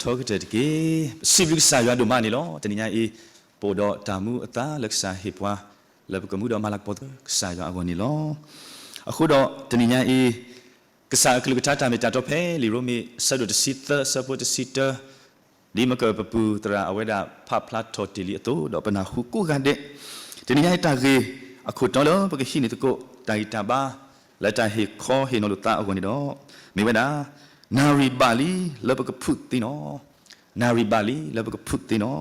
ထီကတၢၢ်တက့ၢ်. စံးဘျုးကစၢ်ယွၤဒိၣ်မးန့ၣ်လီၤ. တနံၤညါအံၤ ပအိၣ်ဒီးတၢ်မူအသါလၢကစၢ်ဟ့ၣ်ပှၤ လၢပကမူဒီးမၤလၤကပီၤသကိးကစၢ်ယွၤအဂီၢ်န့ၣ်လီၤ. အဃိဒီးတနံၤညါအံၤ ကစၢ်အကလုၢ်ကထါတၢ်မ့ၢ်တၢ်တီဖဲလံာ်ရိမ့ၤ အဆၢဒိၣ်တဆံသၢ အဆၢဖိတဆံတၢ ဒ်မကၢၢ်ပပုၢ်သရၣ်အဝဲဒၣ်ဖးဖျါထီၣ်တ့ၢ်လံအသိး ဒီးပနၢ်ဟူကိးဂၤဒဲး, တနံၤညါအံၤတၢ်ဂ့ၢ်အခိၣ်တီလၢပကဟံးန့ၢ်သကိး တၢ်ဂံၢ်တၢ်ဘါ လၢတၢ်ဟ့ၣ်ခီဟ့ၣ်နီၤလိာ်သးအဂီၢ်န့ၣ်ဒီး မ့ၢ်ဝဲဒၣ် နၣ်ရံၣ်ဘၣ်လံလၢပကဖုးသ့နီၤ, နၣ်ရံၣ်ဘၣ်လံလၢပကဖုးသ့နီၤ.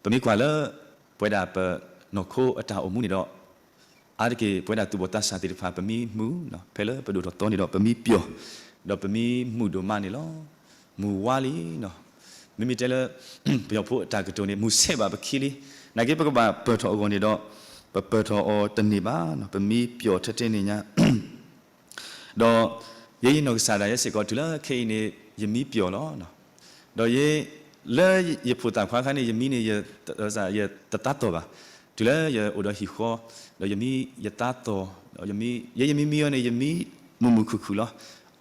ပမ့ၢ်ကွၢ်လၢ ပဝဲဒၣ်ပနီၢ်ခိအတၢ်အိၣ်မူန့ၣ်ဒီး အါတက့ၢ်ပဝဲဒၣ်သူၣ်ဘီၣ်သးစၢ်သ့ၣ်တဖၣ် ပမ့ၢ်မုာ်နီၤ ဖဲလၢပဒိၣ်ထီၣ်သီန့ၣ်ဒီး ပမ့ၢ်ပျီၢ် ဒီးပမ့ၢ်မုာ်ဒိၣ်မးန့ၣ်လီၤ. မုာ်ဝါလံနီၤ. မ့မ့ၢ်တဲလၢ ပယီၤဖိအတၢ်ကတိၤန့ၣ် မုာ်ဆဲးဘၣ်ပခံလံ. နာ်က့ပကဘၣ်ပၢၢ်ထီၣ်အဂီၢ်န့ၣ်ဒီး ပပၢၢ်ထီၣ်အီၤတန့ၢ်ဘၣ်နီၤ ပမ့ၢ်ပျီၢ်ထဲထဲန့ၣ်ညါ ဒီး ယဲယနီၢ်ကစၢ်ဒၣ်ယဲစ့ၢ်ကီး တုၤလၢခဲအံၤန့ၣ် ယမံပျီၢ်လီၤ. ဒီးယ လၢယဖိသၣ်ခွါခါန့ၣ် ယမံန့ၣ် ယတသးသီၣ်ဘၣ်. တုၤလၢယအိၣ်ဒီးဟံၣ်ဃီ ဒီးယမံယသးသီၣ် ဒီးယမံ ယဲယမံမံအီၤန့ၣ် ယမံမုာ်မုာ်ခုၣ်ခုၣ်လီၤ.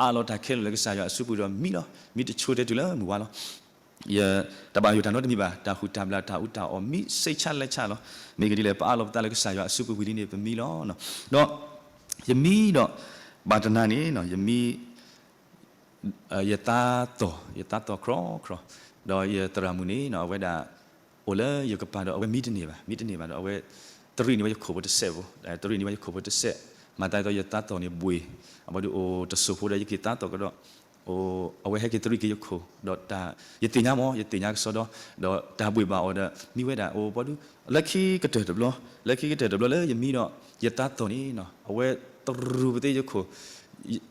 အးလီၤတၢ်ခဲလၢာ်လၢကစၢ်ယွၤအစုပူၤဒီးမံလီၤ. မံတဆိတဲတုၤလၢမုၢ်ဝါလီၤ. ယ တၢ်ဘၣ်ယိၣ်တၢ်နီတမံၤဘၣ်, တၢ်ဟူးတၢ်ဘျၣ် တၢ်အူတၢ်အီၣ် မံဆံးဆါလဲဆါလီၤ. မ့ၢ်ဂ့ၢ်ဒ်လဲၣ် ပအးလီၤပသးလၢကစၢ်ယွၤအစုပူၤဝံၤလံန့ၣ် ပမံလီၤ. ဒီး ယမံဒီး ဘၣ်တနၤန့ၣ် ယမံ ယသးသီၣ် ယသးသီၣ်ကြီကြီ, ဒီးယသရၣ်မုၣ်န့ၣ် အဝဲဒၣ် အိၣ်လၢယကပၤဒီး အဝဲမံတန့ၢ်ဘၣ်, မံတန့ၢ်ဘၣ်ဒီး အဝဲ တရံးန့ၢ်ဝဲယခိၣ်ဖိတစဲးဖိ, တရံးန့ၢ်ဝဲယခိၣ်ဖိတစဲး, မၤသးဒ်သိးယသးသီၣ်န့ၣ်ဘှ့ၣ်, အဝဲဒုးအိၣ်တစိၢ်ဖိဒီး ယက့ၤသးသီၣ်ကဒီး အဝဲဟဲက့ၤတရံးက့ၤယခိၣ်, ဒီးတၢ် ယသ့ၣ်ညါမး ယသ့ၣ်ညါကစီဒီ, ဒီးတၢ်ဘှ့ၣ်ဘၣ်အီၤဒီး မံဝဲဒၣ်အိၣ်ပှၤဒုး, လၢခံကတၢၢ်တဘျီ, လၢခံကတၢၢ်တဘျီလၢယမံဒီး ယသးသီၣ်န့ၣ် အဝဲတရူးပသ့ယခိၣ်,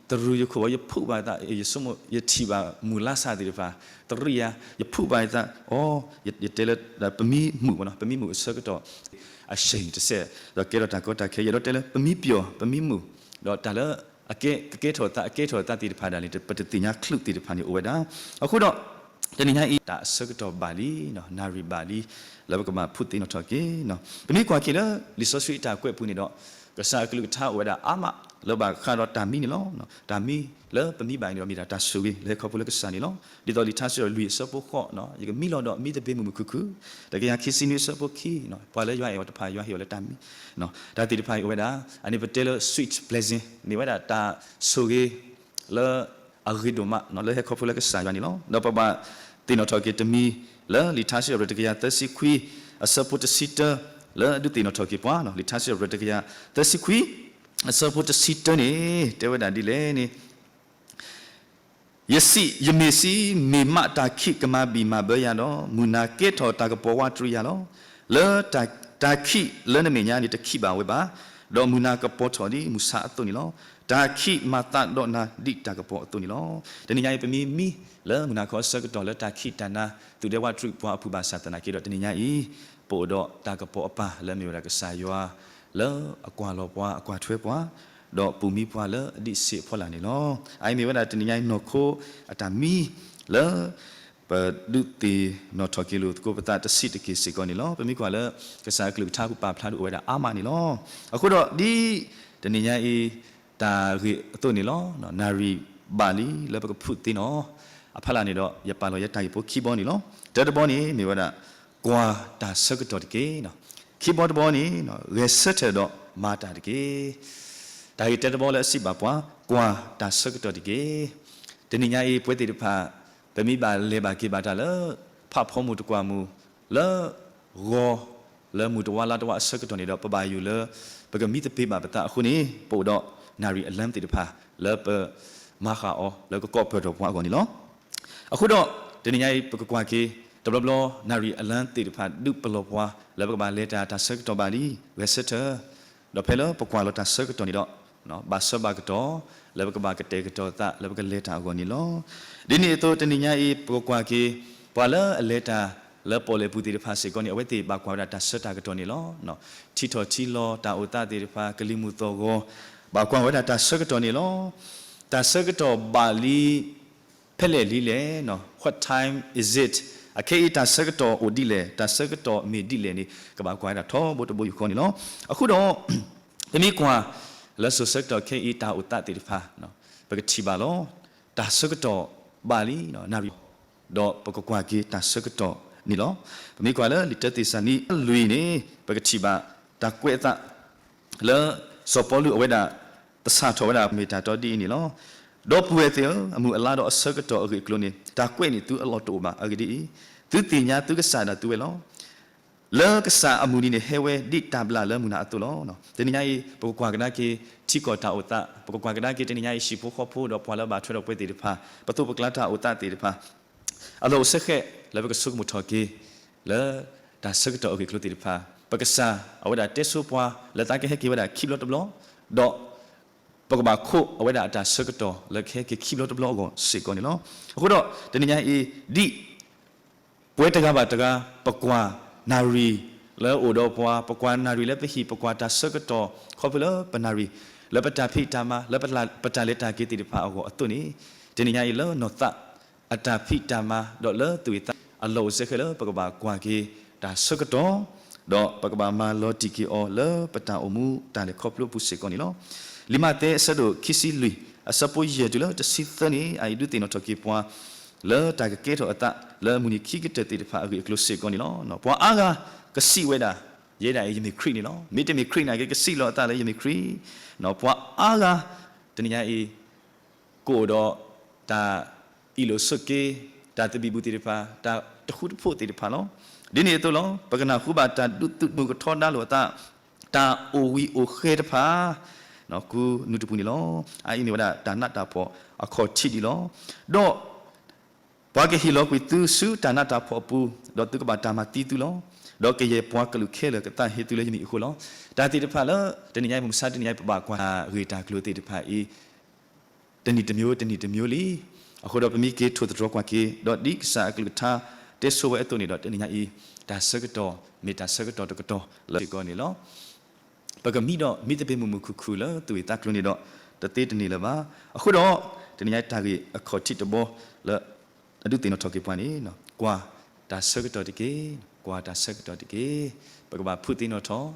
တရူးယခိၣ်ဝဲ ယဖုးဘၣ်ယသး ယဆိကမိၣ် ယထံၣ်ဘၣ်မုၢ်လါဆၣ်သ့ၣ်တဖၣ်, တရံးယၤ ယဖုးဘၣ်ယသး, အီ ယတဲလၢ ပမံမုာ်မးနီၤ, ပမံမုာ်အဆၢကတီၢ် အစ့ၣ်တစဲး, ဒီးကဲထီၣ်တၢ်ကီတၢ်ခဲ ယအဲၣ်ဒိးတဲလၢ ပမံပျီၢ် ပမံမုာ်, ဒီးတၢ်လၢ အကဲ ကကဲထီၣ်သး အကဲထီၣ်သးသ့ၣ်တဖၣ်ဒၣ်န့ၣ် ပတသ့ၣ်ညါချုးသ့ၣ်တဖၣ်န့ၣ်အိၣ်ဝဲဒၣ်. အဃိဒီး တနံၤညါအံၤ တၢ်အဆၢကတီၢ်ဘၣ်လံနီၤ, နၣ်ရံၣ်ဘၣ်လံ လၢပကဘၣ်ဖုးသ့နီၣ်ထီၣ်က့ၤနီၤ. ပမ့ၢ်ကွၢ်က့ၤလၢ လံာ်စီဆှံအတၢ်ကွဲးပူၤန့ၣ်ဒီး ကစၢ်အကလုၢ်ကထါအိၣ်ဝဲဒၣ်အါမး လၢဘၣ်ဃးဒီးတၢ်မံန့ၣ်လီၤ. တၢ်မံလၢပမံဘၣ်အံၤန့ၣ်ဒီး မ့ၢ်ဒၣ်တၢ်ဆိၣ်ဂ့ၤ လၢဟဲခီဖျိလၢကစၢ်န့ၣ်လီၤ. ဒ်သိးလံာ်ထါစံးထီၣ်လွံၢ်အဆၢဖိဃိးနီၤ, ယကမံလီၤဒီးမံသပ့ၤမုာ်မုာ်ခုၣ်ခုၣ်, တကယၤခံဆံနွံအဆၢဖိခံနီၤ, ပှၤလၢယွၤအဲၣ်အီၤတဖၣ် ယွၤဟ့ၣ်အီၤလၢတၢ်မံ တၢ်သ့ၣ်တဖၣ်အံၤအိၣ်ဝဲဒၣ် အန့ၣ်ပတဲလၢ sweet blessing မ့ၢ်ဝဲဒၣ်တၢ်ဆိၣ်ဂ့ၤ လၢအဂ့ၤဒိၣ်မးနီၤ လၢဟဲခီဖျိလၢကစၢ်ယွၤန့ၣ်လီၤ. ဒီးပဘၣ်သ့ၣ်နီၣ်ထီၣ်က့ၤတမံၤ လၢလံာ်ထါစံးထီၣ်ပတြၢၤတကယၤသၢဆံခွံ အဆၢဖိတဆံတၢ လၢဒုးသ့ၣ်နီၣ်ထီၣ်က့ၤပှၤနီၤ, လံာ်ထါစံးထီၣ်ပတြၢၤတကယၤသၢဆံခွံ အဆၢဖိတဆံတၢန့ၣ် တဲဝဲဒၣ်ဒ်လဲၣ်န့ၣ် ယစံး, ယမ့ၢ်စံး, မ့ၢ်မးတၢ်ခံးကမၤဘံၣ်မၤဘၢယၤဒီး, မုၢ်နၤကဲထီၣ်တၢ်ကပီၤဝးတရံးယၤလီၤ. လၢတၢ်ခံးလၢနမဲာ်ညါန့ၣ် တခံးဘၣ်ဝဲဘၣ်, ဒီးမုၢ်နၤကပီၤထီၣ်ဒ်မုၢ်ဆါအသိးန့ၣ်လီၤ. တၢ်ခံးမၤသးဒီးနၤဒ်တၢ်ကပီၤအသိးန့ၣ်လီၤ. တနံၤညါအံၤ ပမ့ၢ်မံလၢမုၢ်နၤခီအဆၢကတီၢ်လၢတၢ်ခံးတၢ်နၤ သုးဒဲဝးတရံးပှၤအဖုၣ်ဘၣ်ဆၣ်သနာ်က့ဒီး တနံၤညါအံၤ ပအိၣ်ဒီးတၢ်ကပီၤအပၢ်လၢအမ့ၢ်ဝဲဒၣ်ကစၢ်ယွၤ လၢအကွၢ်လီၤပှၤ အကွၢ်ထွဲပှၤ ဒီးပူၤမံပှၤလၢအဒံးဆံးအဖီလာ်န့ၣ်လီၤ. အအံၤမ့ၢ်ဝဲဒၣ်တနံၤညါအံၤနီၢ်ခိအတၢ်မံ လၢ ပဒုးသ့ၣ်နီၣ်ထီၣ်က့ၤလိာ်သကိးပသးတဆံးတက့ၢ်စ့ၢ်ကီးန့ၣ်လီၤ. ပမ့ၢ်ကွၢ်လၢ ကစၢ်အကလုၢ်ကထါပူၤပာ်ဖျါဒိၣ်ဝဲဒၣ်အါမးန့ၣ်လီၤ. အဃိဒီးဒ် တနံၤညါအံၤ တၢ်ဂ့ၢ်အသိးန့ၣ်လီၤ. နၣ်ရံၣ်ဘၣ်လံလၢပကဖုးသ့နီၤ. အဖီလာ်န့ၣ်ဒီး ယပာ်လီၤယဲတၢ်ဂ့ၢ်ဖိခံဘီန့ၣ်လီၤ. တၢတဘီန့ၣ် မ့ၢ်ဝဲဒၣ် ကွၢ်တၢ်ဆၢကတီၢ်တက့ၢ်. ခံဘီတဘီန့ၣ် ဂဲၤဆၢထၢၣ်ဒီးမၤတၢ်တက့ၢ်. တၢ်ဂ့ၢ်တၢတဘီလၢအစံးဘၣ်ပှၤ ကွၢ်တၢ်ဆၢကတီၢ်တက့ၢ်. တနံၤညါအံၤ ပဝဲသ့ၣ်တဖၣ် ပမ့ၢ်ဘၣ်လဲၤဘၣ်က့ၤဘၣ်တၢ်လၢ ဖးဖီမုၢ်တကွၢ်မုၢ် လၢ ဂီၤ လၢမုၢ်တဝါလါတဝါအဆၢကတီၢ်န့ၣ်ဒီး ပဘၣ်ယိၣ်လၢ ပကမံသပ့ၤဘၣ်ပသးအဃိန့ၣ် ပအိၣ်ဒီးနၣ်ရံၣ်အလၢသ့ၣ်တဖၣ် လၢပမၤဃၣ်အီၤ လၢကကိးပၢၢ်ထီၣ်ပှၤအဂီၢ်န့ၣ်လီၤ. အဃိဒီး တနံၤညါအံၤ ပကကွၢ်က့ၤ တဘျီဘျီ နၣ်ရံၣ်အလၢသ့ၣ်တဖၣ် ဒုးပလီၢ်ပှၤ လၢပကဘၣ်လဲၤတၢ် တၢ်ဆၢကတီၢ်ဘၣ်လံ ဂဲၤဆၢထၢၣ် ဒီးဖဲလၢပကွၢ်လီၤတၢ်ဆၢကတီၢ်န့ၣ်ဒီး ဘၣ်ဆၢဘၣ်ကတီၢ် လၢပကဘၣ်ကတဲာ်ကတီၤသး လၢပကလဲၤတၢ်အဂီၢ်န့ၣ်လီၤ. ဒ်န့ၣ်အသိး တနံၤညါအံၤ ပကကွၢ်က့ၤ ပှၤလၢအလဲၤတၢ် လၢပီၣ်လဲၣ်ပူၤသ့ၣ်တဖၣ်စ့ၢ်ကီးန့ၣ် အဝဲသ့ၣ်ဘၣ်ကွၢ်ဝဲဒၣ်တၢ်ဆၢတၢ်ကတီၢ်န့ၣ်လီၤ. ထံထီၣ်ထံလီၤ တၢ်အိၣ်သးသ့ၣ်တဖၣ် ကလံၤမုၢ်သီၣ်ဂီၤ ဘၣ်ကွၢ်ဝဲဒၣ်တၢ်ဆၢကတီၢ်န့ၣ်လီၤ. တၢ်ဆၢကတီၢ်ဘၣ်လံ ဖဲလဲၣ်လံလဲၣ်, what time is it? အခဲအံၤတၢ်ဆၢကတီၢ်အိၣ်ဒ်လဲၣ်, တၢ်ဆၢကတီၢ်မ့ၢ်ဒ်လဲၣ်န့ၣ် ကဘၣ်ကွၢ်ဝဲဒၣ်ထီဘိတဘိယူၢ်ဃီန့ၣ်လီၤ. အဃိဒီး ပမ့ၢ်ကွၢ် လၢစိၤဆၢကတီၢ်ခဲအံၤတၢ်အိၣ်သးသ့ၣ်တဖၣ် ပကထံၣ်ဘၣ်လီၤ. တၢ် တၢ်ဆၢကတီၢ်ဘၣ်လံ, နၣ်ရံၣ်, ဒီးပကကွၢ်က့ၤတၢ်ဆၢကတီၢ်န့ၣ်လီၤ. ပမ့ၢ်ကွၢ်လၢလံာ်တၢသ့းစၤလနံ လွံၢ်န့ၣ် ပကထံၣ်ဘၣ်တၢ်ကွဲးအသး လၢစီၤပီလူးအဝဲဒၣ် သဆၣ်ထီၣ်ဝဲဒၣ်မ့ၢ်တၢ်တီဒ်အံၤန့ၣ်လီၤ. ဒီပုၢ်ဝဲၢ်သ့ၣ်ဧၢ, အမုၢ်အလါဒီးအဆၢကတီၢ်အဂ့ၢ်အကျိၤန့ၣ် တၢ်ကွဲးန့ၢ်သုအလီၢ်တအိၣ်ဘၣ်. အဂ့ၢ်ဒ်အံၤ, သုသ့ၣ်ညါသုကစၢ်ဒၣ်သုဝဲလီၤ. လၢကစၢ်အမုၢ်နံၤန့ၣ် ဟဲဝဲဒ်တၢ်ဘျၣ်လၢမုၢ်နၤအသိးလီၤ. တနံၤညါအံၤ ပကကွၢ်ကဒါက့ၤ ထံကီၢ်တၢ်အိၣ်သး, ပကကွၢ်ကဒါက့ၤ တနံၤညါအံၤ ဟံၣ်ဖိဃီဖိ ဒီးပှၤလၢဘၣ်ထွဲဒီးပှဲၤသ့ၣ်တဖၣ်, ပသိးပကျါတၢ်အိၣ်သးသ့ၣ်တဖၣ် အလီၢ်အိၣ်ဆၢဃဲးလၢပကဆိကမိၣ်ထီၣ်က့ၤ လၢတၢ်ဆၢကတီၢ်အဂ့ၢ်အကျိၤသ့ၣ်တဖၣ်, ပကစၢ်အဝဲဒၣ်တဲဆိပှၤ လၢသးကဟဲက့ၤဝဲဒၣ်ခံဘျီတဘျီ, ဒီးပကဘၣ်ခိးအဝဲဒၣ်အတၢ်ဆၢကတီၢ်လၢကဟဲက့ၤခံဘျီတဘျီအဂီၢ်စ့ၢ်ကီးန့ၣ်လီၤ. အဃိဒီး တနံၤညါအံၤ ဒ်ပဝဲတဂၤဘၣ်တဂၤ ပကွၢ်နၣ်ရံၣ်လၢအအိၣ်ဒီးပှၤ, ပကွၢ်နၣ်ရံၣ်လၢပဟံၣ်, ပကွၢ်တၢ်ဆၢကတီၢ် ခီဖျိလၢပနၣ်ရံၣ်, လၢပတၢ်ဖံးတၢ်မၤ, လၢပတၢ်လဲၤတၢ်က့ၤသ့ၣ်တဖၣ်အဂီၢ်အသိးန့ၣ်, တနံၤညါအံၤလၢနီၢ်သးအတၢ်ဖံးတၢ်မၤ ဒီးလၢသူၣ်ဂ့ၢ်သး အလီၢ်အိၣ်စဲဃဲလၢပကဘၣ်ကွၢ်က့ၤတၢ်ဆၢကတီၢ်, ဒီးပကဘၣ်မၤလီၤတံၢ်က့ၤအီၤလၢပတၢ်အိၣ်မူတၢ်လဲၤခီဖျိပူၤစ့ၢ်ကီးန့ၣ်လီၤ. လံာ်မးသဲအဆၢဒိၣ်ခံဆံလွံၢ် အဆၢဖိယဲၢ်တုၤလၢတဆံသၢန့ၣ် အအံၤဒုးသ့ၣ်နီၣ်ထီၣ်က့ၤပှၤ လၢတၢ်ကကဲထီၣ်အသးလၢမုၢ်နံၤခံကတၢၢ်သ့ၣ်တဖၣ်အဂ့ၢ်အကျိၤစ့ၢ်ကီးန့ၣ်လီၤ. ပှၤအါဂၤကစံးဝဲဒၣ် ယဲဒၣ်အံၤယမ့ၢ်ခရံာ်န့ၣ်လီၤ. မ့တမ့ၢ်ခရံာ်နာ်က့ ကစံးလီၤအသးလၢယမ့ၢ်ခရံာ်, ပှၤအါဂၤ တနံၤညါအံၤ ကအိၣ်ဒီးတၢ်အ့ၣ်လိာ်ဆိးက့, တၢ်သဘံၣ်ဘုၣ်သ့ၣ်တဖၣ်, တၢ်တဃူတဖိးသ့ၣ်တဖၣ်လီၤ. ဒ်န့ၣ်အသိးလီၤ, ပကနၢ်ဟူဘၣ်တၢ်ဒုးသုးမုၢ်ကထီဒါလိာ်အသး, တၢ်အိၣ်ဝံၤအိၣ်ဃဲတဖၣ် ကူနူတပူၤန့ၣ်လီၤ. အအံၤမ့ၢ်ဝဲဒၣ်တၢ်နးတၢ်ဖှီၣ်အခီၣ်ထံးဒံးလီၤ. ဒီးပှၤကဟ့ၣ်လီၤကွံာ်သုဆူတၢ်နးတၢ်ဖှီၣ်အပူၤ, ဒီးသုကဘၣ်တၢ်မၤသံသုလီၤ. ဒီးကယဲၢ်ပှၤကလုာ်ခဲလၢာ်ကသးဟ့သုလၢယမံၤအဃိလီၤ. တၢ်သ့ၣ်တဖၣ်လၢ တနံၤညါအံၤမုၢ်မဆါတနံၤညါအံၤ ပဘၣ်ကွၢ်တၢ်ဂ့ၢ်တၢ်ကျိၤသ့ၣ်တဖၣ်အံၤ တနံၤတမျိုး တနံၤတမျိုးလံ. အဃိဒီးပမ့ၢ်က့ၤထိၣ်သတြီၤကွၢ်က့ၤ ဒီးဒ်ကစၢ်အကလုၢ်ကထါတဲဆိဝဲအသိးန့ၣ်ဒီး တနံၤညါအံၤ တၢ်ဆၢကတီၢ် မ့ၢ်တၢ်ဆၢကတီၢ်တကတီၢ်လၢစ့ၢ်ကီးန့ၣ်လီၤ. ပကမံဒီးမံသပ့ၤမုာ်မုာ်ခုၣ်ခုၣ်လၢသူၣ်ဂ့ၢ်သးကျိၤန့ၣ်ဒီး တသ့တန့ၢ်လၢၤဘၣ်. အဃိဒီး တနံၤညါတၢ်ဂ့ၢ်အခီၣ်ထံးတဘီလၢ အဒုးသ့ၣ်နီၣ်ထီၣ်က့ၤပှၤန့ၣ် ကွၢ်တၢ်ဆၢကတီၢ်တက့ၢ်, ကွၢ်တၢ်ဆၢကတီၢ်တက့ၢ်. ပကဘၣ်ဖုးသ့ၣ်နီၣ်ထီၣ်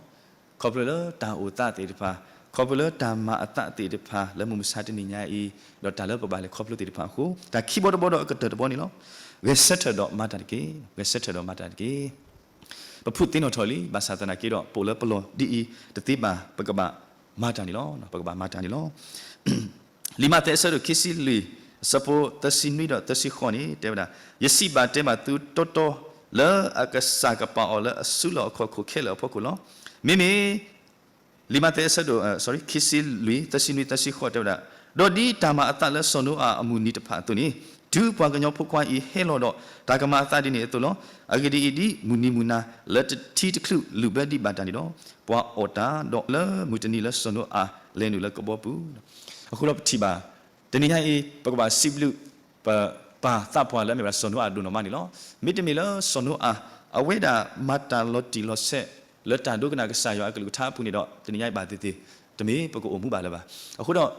ခီဖျိလၢတၢ်အိၣ်သးသ့ၣ်တဖၣ်, ခီဖျိလၢတၢ်မၤအသးသ့ၣ်တဖၣ် လၢမုၢ်မဆါတနံၤညါအံၤ, ဒီးတၢ်လၢပဘၣ်လဲၤခီဖျိသ့ၣ်တဖၣ်အဃိ, တၢ်ခံဘီတဘီဒီးအကတၢၢ်တဘီန့ၣ်လီၤ. ဂဲၤဆၢထၢၣ်ဒီးမၤတၢ်တက့ၢ်, ဂဲၤဆၢထၢၣ်ဒီးမၤတၢ်တက့ၢ်. ပဖုးသ့ၣ်နီၣ်ထီၣ်လံ, ဘၣ်ဆၣ်သနာ်က့ဒီး ပအိၣ်လၢပလီၢ်ဒ်အံၤတသ့ဘၣ်, ပကဘၣ်မၤတၢ်န့ၣ်လီၤ, ပကဘၣ်မၤတၢ်န့ၣ်လီၤ. လံာ်မးသဲအဆၢဒိၣ်ခံဆံလွံၢ် အဆၢဖိသၢဆံနွံဒီးသၢဆံဃိးန့ၣ် တဲဝဲဒၣ်, ယစံးဘၣ်တဲဘၣ်သုတီတီ လၢအကစၢ်ကပာ်အီၤလၢအစုလီၢ်အခီၣ်ခိၣ်ခဲလၢာ်အဖီခိၣ်လီၤ. မ့မ့ၢ် လံာ်မးသဲအဆၢဒိၣ် ခံဆံလွံၢ် သၢဆံနွံ သၢဆံဃိး တဲဝဲဒၣ်, ဒီးဒ်တၢ်မၤအသးလၢစီၤနိအၤအမုၢ်နံၤတဖၣ်အသိးန့ၣ်, တုၤပှၤကညီဖိခွါအံၤဟဲလီၤဒီး တၢ်ကမၤအသးဒ်န့ၣ်အသိးလီၤ. အဂ့ၢ်ဒ်အံၤ, ဒ်မုၢ်နံၤမုၢ်နၤလၢတထံတချုးလုၣ်ဘၢဒံးဘၣ်တၢ်န့ၣ်ဒီး, ပှၤအီၣ်တၢ်ဒီးလၢမုၢ်တနံၤလၢစီၤနိအၤလဲၤနုာ်လၢကဘီပူၤ. အဃိဒီးပထံၣ်ဘၣ် တနံၤညါအံၤ ပကဘၣ်စံးဘျုး ပပၢ်သးပှၢ်လၢအမ့ၢ်ဝဲဒၣ်စီၤနိအၤဒိၣ်နီၢ်မးန့ၣ်လီၤ. မ့တမ့ၢ်လၢစီၤနိအၤ အဝဲဒၣ်မၤတၢ်လီၤတံၢ်လီၤဆဲး လၢတၢ်ဒိကနၣ်ကစၢ်ယွၤအကလုၢ်ကထါအပူၤန့ၣ်ဒီး တနံၤညါအံၤဘၣ်သ့ၣ်သ့ၣ် တမ့ၢ်ပကအိၣ်မူဘၣ်လၢၤဘၣ်. အဃိဒီး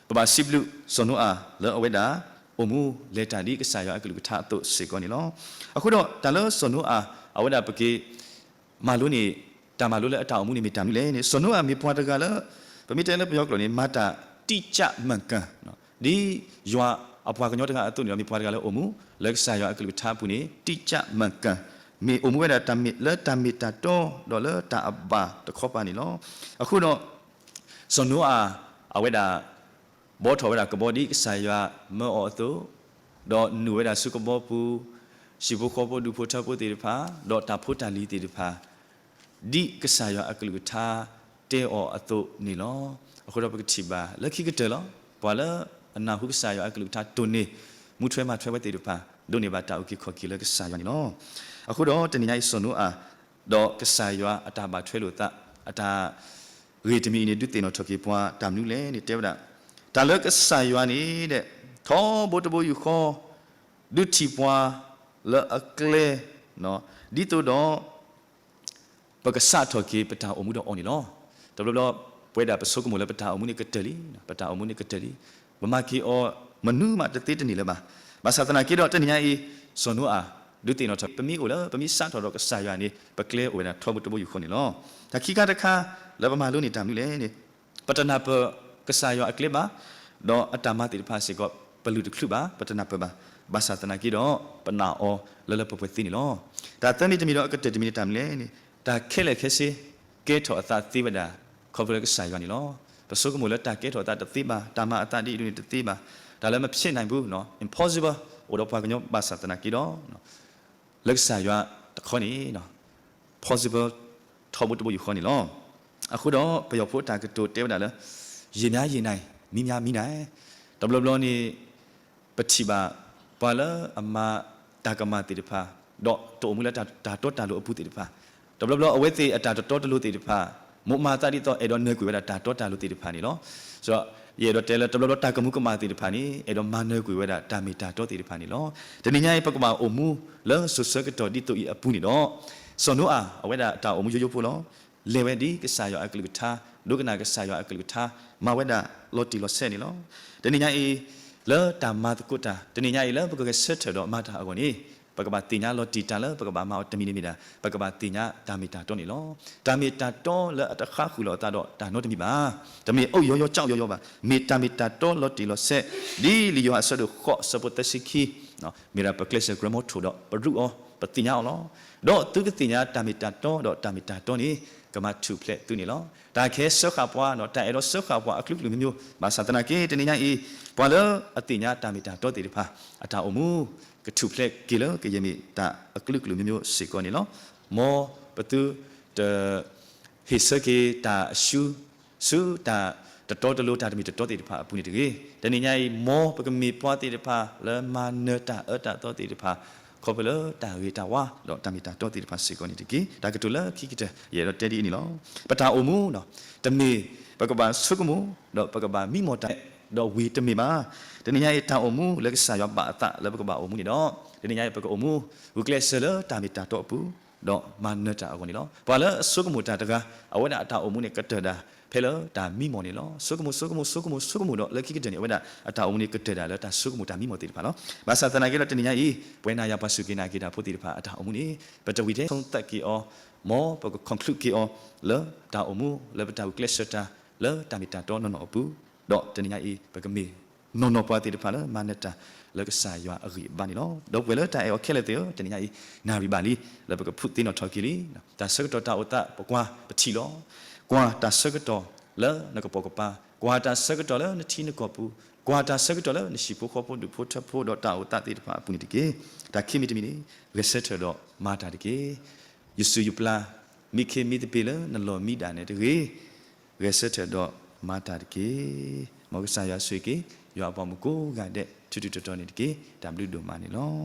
ပဘၣ်စံးဘျုးစီၤနိအၤလၢအဝဲဒၣ် အိၣ်မူလဲၤတၢ်ဒ်ကစၢ်ယွၤအကလုၢ်ကထါအသိးစ့ၢ်ကီးန့ၣ်လီၤ. အဃိဒီးတၢ်လၢစီၤနိအၤ အဝဲဒၣ်ပက့ၤ မၤလိန့ၣ် တၢ်မၤလိလၢအတၢ်အိၣ်မူန့ၣ်မ့ၢ်တၢ်မနုၤလဲၣ်န့ၣ် စီၤနိအၤမ့ၢ်ပှၤတဂၤလၢ ပမ့ၢ်တဲလၢပယီၤကျိာ်န့ၣ် မၤတၢ်တိကျမှန်ကန် ဒ်ယွၤအပှၤကညီတဂၤအသိးန့ၣ်ဒီး မ့ၢ်ပှၤတဂၤလၢအိၣ်မူ လၢကစၢ်ယွၤအကလုၢ်ကထါအပူၤန့ၣ် တိကျမှန်ကန် မ့ၢ်အိၣ်မူဝဲဒၣ်တၢ်မ့ၢ်လၢတၢ်မ့ၢ်တၢ်တီ ဒီးလၢတၢ်အဘၣ်တခီပၤန့ၣ်လီၤ. အဃိဒီး စီၤနိအၤ အဝဲဒၣ် ဘှီထီၣ်ဝဲဒၣ်ကဘီဒ်ကစၢ်ယွၤမၢအီၤအသိး, ဒီးနုာ်ဝဲဒၣ်ဆူကဘီပူၤ, ဟံၣ်ဖိဃီဖိဒူၣ်ဖိထၢဖိသ့ၣ်တဖၣ်, ဒီးတၢ်ဖိတၢ်လံၤသ့ၣ်တဖၣ်, ဒ်ကစၢ်ယွၤအကလုၢ်ကထါတဲအီၤအသိးန့ၣ်လီၤ. အဃိဒီးပကထံၣ်ဘၣ်လၢခံကတၢၢ်လီၤ. ပှၤလၢအနၢ်ဟူကစၢ်ယွၤအကလုၢ်ကထါတိၢ်န့ၢ် မူထွဲမၤထွဲဝဲသ့ၣ်တဖၣ် ဒိးန့ၢ်ဘၣ်တၢ်အုၣ်က့ၤခီၣ်က့ၤလၢကစၢ်ယွၤန့ၣ်လီၤ. အဃိဒီးတနံၤညါအံၤစီၤနိအၤ ဒီးကစၢ်ယွၤအတၢ်ဘၣ်ထွဲလိာ်သး အတၢ်ဂ့ၢ်တမံၤအံၤန့ၣ် ဒုးသ့ၣ်နီၣ်ထီၣ်က့ၤပှၤတၢ်မနုၤလဲၣ်န့ၣ် တဲဝဲဒၣ်, တၢ်လၢကစၢ်ယွၤန့ၣ်ဒီး ထီဘိတဘိယူၢ်ဃီ ဒုးထံၣ်ပှၤလၢအကျဲ ဒ်သိးဒီး ပကစးထီၣ်က့ၤပတၢ်အိၣ်မူဒီးအီၤန့ၣ်လီၤ. တဘျီဘျီ ပဝဲဒၣ်ပဆိကမိၣ်လၢပတၢ်အိၣ်မူန့ၣ်ကတၢၢ်လံ, ပတၢ်အိၣ်မူန့ၣ်ကတၢၢ်လံ, ပမၤက့ၤအီၤမနုၤမးတသ့တန့ၢ်လၢၤဘၣ်. ဘၣ်ဆၣ်သနာ်က့ဒီးတနံၤညါအံၤ စီၤနိအၤ ဒုးသ့ၣ်နီၣ်ထီၣ် ပမ့ၢ်အိၣ်လၢပမ့ၢ်စးထီၣ်ဒီးကစၢ်ယွၤန့ၣ် ပကျဲအိၣ်ဝဲဒၣ်ထီဘိတဘိယူၢ်ဃီန့ၣ်လီၤ. တၢ်ခံခါတခါလၢပမၤလိန့ၢ်တၢ်မနုၤလဲၣ်န့ၣ် ပတနၢ်ပၢၢ်ကစၢ်ယွၤအကျဲဘၣ်, ဒီးအတၢ်မၤသ့ၣ်တဖၣ်စ့ၢ်ကီး ပလုၢ်တချုးဘၣ်, ပတနၢ်ပၢၢ်ဘၣ်, ဘၣ်ဆၣ်သနာ်က့ဒီး ပနာ်အီၤလၢလၢပှဲၤပှဲၤသ့န့ၣ်လီၤ. တၢ်သၢမံၤတမံၤဒီးအကတၢၢ်တမံၤန့ၣ် တၢ်မနုၤလဲၣ်န့ၣ်, တၢ်ခဲလၢာ်ခဲဆ့ ကဲထီၣ်အသးသ့ဝဲဒၣ် ခီဖျိလၢကစၢ်ယွၤန့ၣ်လီၤ. ပဆိကမိၣ်လၢတၢ်ကဲထီၣ်အသးတသ့ဘၣ်, တၢ်မၤအသးဒ်အံၤဒ်န့ၣ်တသ့ဘၣ်, တၢ်လၢမဖျဲးနၢၣ်ပူၤ, impossible အိၣ်ဒီးပှၤကညီဘၣ်ဆၣ်သနာ်က့ဒီး လၢကစၢ်ယွၤတခီန့ၣ် possible ထီဘိတဘိယူၢ်ဃီန့ၣ်လီၤ. အဃိဒီးပယီၤဖိတၢ်ကတိၤတဲဝဲဒၣ်လၢ ရေများရေနိုင်, မြင်းများမြင်းနိုင်, တဘျီဘျီန့ၣ် ပထံၣ်ဘၣ် ပှၤလၢအမၤတၢ်ကမၣ်သ့ၣ်တဖၣ်, ဒီးတအိၣ်မူလၢတၢ်တီတၢ်လိၤအပူၤသ့ၣ်တဖၣ်, တဘျီဘျီအဝဲသ့ၣ်အတၢ်တတီတလိၤသ့ၣ်တဖၣ်, မိၢ်မၤသးဒ်သိးအဲၣ်ဒိးနၢၤကွံာ်ဝဲဒၣ်တၢ်တီတၢ်လိၤသ့ၣ်တဖၣ်န့ၣ်လီၤ. ဒီးယအဲၣ်ဒိးတဲလၢတဘျီဘျီတၢ်ကမူၤကမၣ်သ့ၣ်တဖၣ်န့ၣ် အဲၣ်ဒိးမၤနၢၤကွံာ်ဝဲဒၣ်တၢ်မ့ၢ်တၢ်တီသ့ၣ်တဖၣ်န့ၣ်လီၤ. တနံၤညါအံၤ ပကဘၣ်အိၣ်မူလၢစိၤဆၢကတီၢ်ဒ်သိးအံၤအပူၤန့ၣ်ဒီး, စီၤနိအၤ အဝဲဒၣ်အတၢ်အိၣ်မူယိယိဖိလီၤ. လဲၤဝဲဒ်ကစၢ်ယွၤအကလုၢ်ကထါ, ဒိကနၣ်ကစၢ်ယွၤအကလုၢ်ကထါ, မၤဝဲဒၣ်လီၤတံၢ်လီၤဆဲးန့ၣ်လီၤ. တနံၤညါအံၤ လၢတၢ်မၤသကိးတၢ်, တနံၤညါအံၤလၢပကဂဲၤဆၢထၢၣ်ဒီးမၤတၢ်အဂီၢ်န့ၣ်, ပကဘၣ်သ့ၣ်ညါလီၤတံၢ်တၢ်လၢပကဘၣ်မၤအီၤတမံၤန့ၣ်မ့ၢ်ဒၣ် ပကဘၣ်သ့ၣ်ညါတၢ်မ့ၢ်တၢ်တီန့ၣ်လီၤ. တၢ်မ့ၢ်တၢ်တီလၢအတဃါဃုာ်လိာ်အသးဒီးတၢ်နီတမံၤဘၣ်. တမ့ၢ်အိၣ်ယီၤယီၤကၠီယီၤယီၤဘၣ်. မ့ၢ်တၢ်မ့ၢ်တၢ်တီလီၤတံၢ်လီၤဆဲး, ဒ်လံာ်ယိၤဟၣ်အဆၢဒိၣ်ဃိးအဆၢဖိသၢဆံခံ, မ့ၢ်ဒၣ်ပကျဲးစၢးကြၢးမီထိၣ်ဒီးပရူးအီၤ, ပသ့ၣ်ညါအီၤလီၤ. ဒီးသုကသ့ၣ်ညါတၢ်မ့ၢ်တၢ်တီ, ဒီးတၢ်မ့ၢ်တၢ်တီန့ၣ် ကမၤထူၣ်ဖျဲးသုန့ၣ်လီၤ. တၢ်ကဟဲစၢဃာ်ပှၤ, တၢ်အဲၣ်ဒိးစၢဃာ်ပှၤအကလုာ်ကလုာ်မျိုးမျိုး, ဘၣ်ဆၣ်သနာ်က့ တနံၤညါအံၤ ပှၤလၢအသ့ၣ်ညါတၢ်မ့ၢ်တၢ်တီသ့ၣ်တဖၣ် အတၢ်အိၣ်မူ ကထူၣ်ဖျဲးက့ၤလၢကယဲၢ်မ့ၢ်တၢ်အကလုာ်ကလုာ်မျိုးမျိုးစ့ၢ်ကီးန့ၣ်လီၤ. မ်ပသုတ ဟ့ၣ်ဆၢက့ၤတၢ်အရှုံး ဆူတၢ်တတီတလိၤ တၢ်တမ့ၢ်တတီသ့ၣ်တဖၣ်အပူၤန့ၣ်တဂ့ၤ. တနံၤညါအံၤ မ်ပကမ့ၢ်ပှၤသ့ၣ်တဖၣ်လၢမၤနၢၤတၢ်အၢတၢ်သီသ့ၣ်တဖၣ် ခီဖျိလၢတၢ်ဂ့ၤတၢ်ဝါ ဒီးတၢ်မ့ၢ်တၢ်တီသ့ၣ်တဖၣ်စ့ၢ်ကီးန့ၣ်တက့ၢ်. တၢ်ကတိၤလၢခံကတၢၢ် ယအဲၣ်ဒိးတဲဒ်အံၤန့ၣ်လီၤ. ပတၢ်အိၣ်မူ တမ့ၢ်ပကဘၣ်ဆိကမိၣ် ဒီးပကဘၣ်မံမီၢ်တၢ် ဒီးဝံၤတမ့ၢ်ဘၣ်. တနံၤညါအံၤ တၢ်အိၣ်မူလၢကစၢ်ယွၤဘၣ်အသးလၢပကဘၣ်အိၣ်မူန့ၣ်ဒီး တနံၤညါအံၤ ပကအိၣ်မူ ဂုာ်ကျဲးစၢးလၢတၢ်မ့ၢ်တၢ်တီအပူၤ ဒီးမၤနၢၤတၢ်အဂီၢ်န့ၣ်လီၤ. ပှၤလၢအဆိကမိၣ်တၢ်တဂၤ အဝဲဒၣ်အတၢ်အိၣ်မူန့ၣ် ကတၢၢ်ဒၣ်ဖဲလၢတၢ်မံမီၢ်န့ၣ်လီၤ. ဆိကမိၣ် ဆိကမိၣ် ဆိကမိၣ် ဆိကမိၣ်ဒီး လၢခံကတၢၢ်န့ၣ် အဝဲဒၣ်အတၢ်အိၣ်မူန့ၣ် ကတၢၢ်ဒၣ်လၢတၢ်ဆိကမိၣ်တၢ်မံမီၢ်သ့ၣ်တဖၣ်လီၤ. ဘၣ်ဆၣ်သနာ်က့ဒီး တနံၤညါအံၤ ပဝဲနၤယၤပှၤစူၢ်က့ၤနာ်က့ၤတၢ်ဖိသ့ၣ်တဖၣ် အတၢ်အိၣ်မူန့ၣ် ပတဝံၤထဲ ဆုံးသတ်က့ၤအီၤ, မ်ပက conclude က့ၤအီၤ လၢတၢ်အိၣ်မူ လၢပတၢ်ဂုာ်ကျဲးစၢးတၢ် လၢတၢ်မ့ၢ်တၢ်တီနီၢ်နီၢ်အပူၤ, ဒီးတနံၤညါအံၤ ပကမ့ၢ်နီၢ်နီၢ်ပှၤသ့ၣ်တဖၣ်လၢမၤနၢၤတၢ်လၢကစၢ်ယွၤအဂံၢ်အဘါန့ၣ်လီၤ. ဒီပုၢ်ဝဲၢ်လၢတၢ်အဲၣ်အီၤခဲလၢာ်သ့ၣ်ဧၢ, တနံၤညါအံၤ နၣ်ရံၣ်ဘၣ်လံ လၢပကဖုးသ့ၣ်နီၣ်ထီၣ်က့ၤလံ. တၢ်ဆၢကတီၢ်တၢ်အိၣ်သး ပကွၢ်ပထံၣ်လီၤ. ကွၢ်တၢ်ဆၢကတီၢ်လၢနကပိာ်ကပၤ, ကွၢ်တၢ်ဆၢကတီၢ်လၢနထံနကီၢ်ပူၤ, ကွၢ်တၢ်ဆၢကတီၢ်လၢနဟံၣ်ဖိဃီဖိဒူၣ်ဖိထၢဖိဒီးတၢ်အိၣ်သးသ့ၣ်တဖၣ်အပူၤန့ၣ်တက့ၢ်. တၢ်ခံမံၤတမံၤန့ၣ် ဂဲၤဆၢထၢၣ်ဒီးမၤတၢ်တက့ၢ်. ယစူၢ်ယပျၢ် မံခ့မံသပ့ၤလၢနလီၢ်မံဒၣ်နဲတဂ့ၤ, ဂဲၤဆၢထၢၣ်ဒီးမၤတၢ်တက့ၢ်. မ်ကစၢ်ယွၤဆိၣ်ဂ့ၤက့ၤ ယွၤအပှၤမုၣ်ကိးဂၤဒဲး ထူထူတီတီန့ၣ်တက့ၢ်. တၢ်ဘျုးဒိၣ်မးန့ၣ်လီၤ.